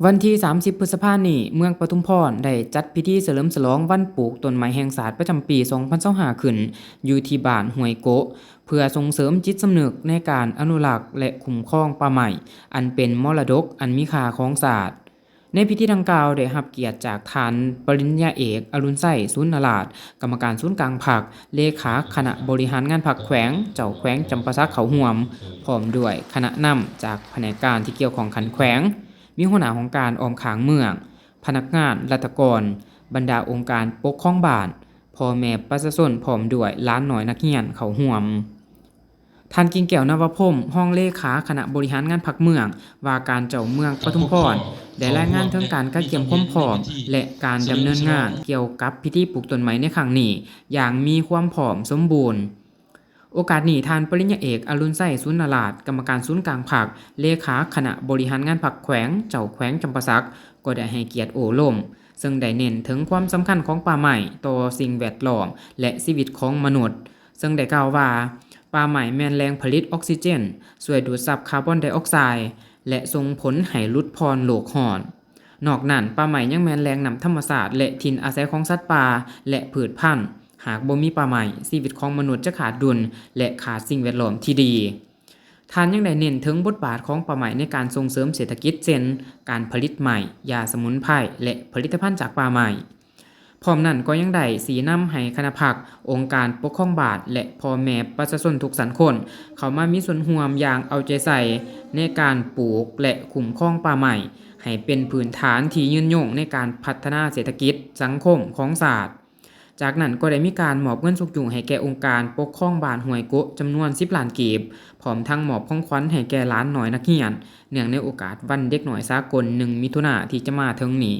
ວັນທີສາມສິບ ພຶດສະພານີ້, ເມືອງປະທຸມພອນໄດ້ຈັດພິທີສະເຫຼີມສະຫຼອງວັນປູກຕົ້ນໄມ້ແຫ່ງຊາດປະຈຳປີສອງພັນຊາວຫ້າ ຂຶ້ນ ຢູ່ທີ່ບ້ານຫ້ວຍໂກະ ເພື່ອສົ່ງເສີມຈິດສຳນຶກໃນການອະນຸລັກ ແລະ ຄຸ້ມຄອງປ່າໄມ້ ອັນເປັນມໍລະດົກອັນມີຄ່າຂອງຊາດ. ໃນພິທີດັ່ງກ່າວໄດ້ຮັບກຽດຈາກທ່ານປະລິນຍາເອກ ອະລຸນໄຊ ສູນນະລາດ ກຳມະການສູນກາງພັກ, ເລຂາຄະນະບໍລິຫານງານພັກແຂວງ, ເຈົ້າແຂວງຈຳປາສັກເຂົ້າຮ່ວມ, ພ້ອມດ້ວຍຄະນະນຳຈາກພະແນກການທີ່ກ່ຽວຂ້ອງຂັ້ນແຂວງ, ມີຫົວໜ້າຫ້ອງການອ້ອມຂ້າງເມືອງ, ພະນັກງານລັດຖະກອນ, ບັນດາອົງການປົກຄອງບ້ານ, ພໍ່ແມ່ປະຊາຊົນ ພ້ອມດ້ວຍຫຼານນ້ອຍນັກຮຽນເຂົ້າຮ່ວມ. ທ່ານ ກິ່ງແກ້ວ ນະວະພົມ ຮອງເລຂາຄະນະບໍລິຫານງານພັກເມືອງ ວ່າການເຈົ້າເມືອງປະທຸມພອນ ໄດ້ລາຍງານເຖິງການກະກຽມຄວາມພ້ອມ ແລະ ການດຳເນີນງານກ່ຽວກັບພິທີປູກຕົ້ນໄມ້ໃນຄັ້ງນີ້ຢ່າງມີຄວາມພ້ອມສົມບູນ. ໂອກາດນີ້, ທ່ານປະລິນຍາເອກ ອະລຸນໄຊ ສູນນະລາດ ກຳມະການສູນກາງພັກ, ເລຂາຄະນະບໍລິຫານງານພັກແຂວງ, ເຈົ້າແຂວງຈຳປາສັກ ກໍໄດ້ໃຫ້ກຽດໂອ້ລົມ, ເຊິ່ງໄດ້ເນັ້ນເຖິງຄວາມສຳຄັນຂອງປ່າໄມ້ຕໍ່ສິ່ງແວດລ້ອມ ແລະ ຊີວິດຂອງມະນຸດ, ເຊິ່ງໄດ້ກ່າວວ່າ ປ່າໄມ້ແມ່ນແຫຼ່ງຜະລິດອອກຊີເຈນ, ຊ່ວຍດູດຊັບຄາບອນໄດອອກໄຊ ແລະ ສົ່ງຜົນໃຫ້ຫຼຸດຜ່ອນໂລກຮ້ອນ. ນອກນັ້ນ, ປ່າໄມ້ຍັງແມ່ນແຫຼ່ງນ້ຳທຳມະຊາດ ແລະ ຖິ່ນອາໄສຂອງສັດປ່າ ແລະ ພືດພັນ. ຫາກບໍ່ມີປ່າໄມ້, ຊີວິດຂອງມະນຸດຈະຂາດດຸນ ແລະ ຂາດສິ່ງແວດລ້ອມທີ່ດີ. ທ່ານຍັງໄດ້ເນັ້ນເຖິງບົດບາດຂອງປ່າໄມ້ໃນການສົ່ງເສີມເສດຖະກິດ ເຊັ່ນ ການຜະລິດໄມ້, ຢາສະໝຸນໄພ ແລະ ຜະລິດຕະພັນຈາກປ່າໄມ້. ພ້ອມນັ້ນກໍຍັງໄດ້ຊີ້ນຳໃຫ້ຄະນະພັກ, ອົງການປົກຄອງບ້ານ ແລະ ພໍ່ແມ່ປະຊາຊົນທຸກຊັ້ນຄົນ ເຂົ້າມາມີສ່ວນຮ່ວມຢ່າງເອົາໃຈໃສ່ໃນການປູກ ແລະ ຄຸ້ມຄອງປ່າໄມ້ ໃຫ້ເປັນພື້ນຖານທີ່ຍືນຍົງໃນການພັດທະນາເສດຖະກິດສັງຄົມຂອງຊາດ. ຈາກນັ້ນກໍໄດ້ມີການມອບເງິນຊຸກຍູ້ໃຫ້ແກ່ອົງການປົກຄອງບ້ານຫ້ວຍໂກະ ຈຳນວນສິບລ້ານກີບ, ພ້ອມທັງມອບຂອງຂວັນໃຫ້ແກ່ຫຼານນ້ອຍນັກຮຽນ ເນື່ອງໃນໂອກາດວັນເດັກນ້ອຍສາກົນ ໜຶ່ງ ມິຖຸນາທີ່ຈະມາເຖິງນີ້.